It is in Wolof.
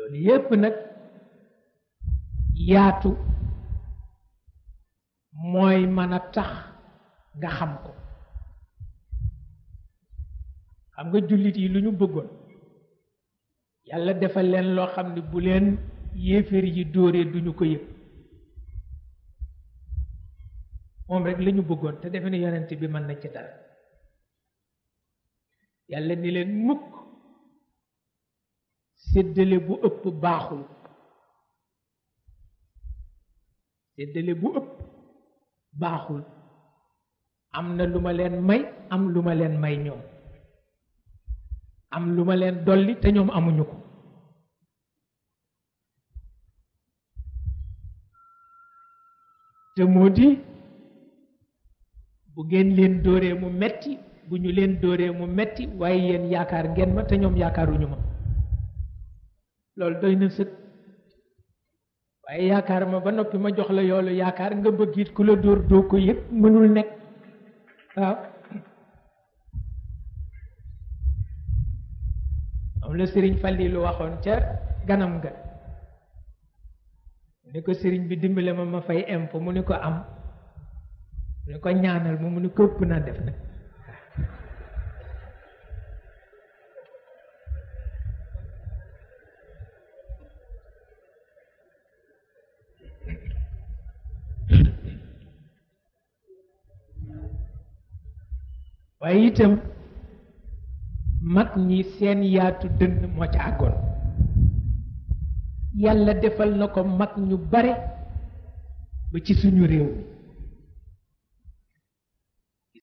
loolu yépp nag yaatu mooy mën a tax nga xam ko. xam nga jullit yi lu ñu bëggoon yàlla defal leen loo xam ne bu leen yéeféer yi dóoree duñu ko yëg moom rek lañu bëggoon te defe ne yonent bi mën na ci dara. yàlla ni leen mukk séddale bu ëpp baaxul, séddale bu ëpp baaxul. am na lu ma leen may, am lu ma leen may ñoom, am lu ma leen dolli te ñoom amuñu ko. te moo di bu ngeen leen dóoree mu metti, bu ñu leen dóoree mu metti, waaye yéen yaakaar ngeen ma te ñoom yaakaaruñu ma. loolu doy na sëkk. waaye yaakaar ma ba noppi ma jox la yoolu yaakaar nga bëgg it ku la dóor doo ko yëg, mënul nekk. waaw am la sëriñ Fallilu waxoon ca ganam ga, mu ni ko sëriñ bi dimbale ma fay impôt, mu ni ko am, mu ni ko ñaanal ma, mu ni ko ëpp naa def nag. waaye itam mag ñi seen yaatu dënn moo ca àggoon. yàlla defal na ko mag ñu bare ba ci suñu réew mi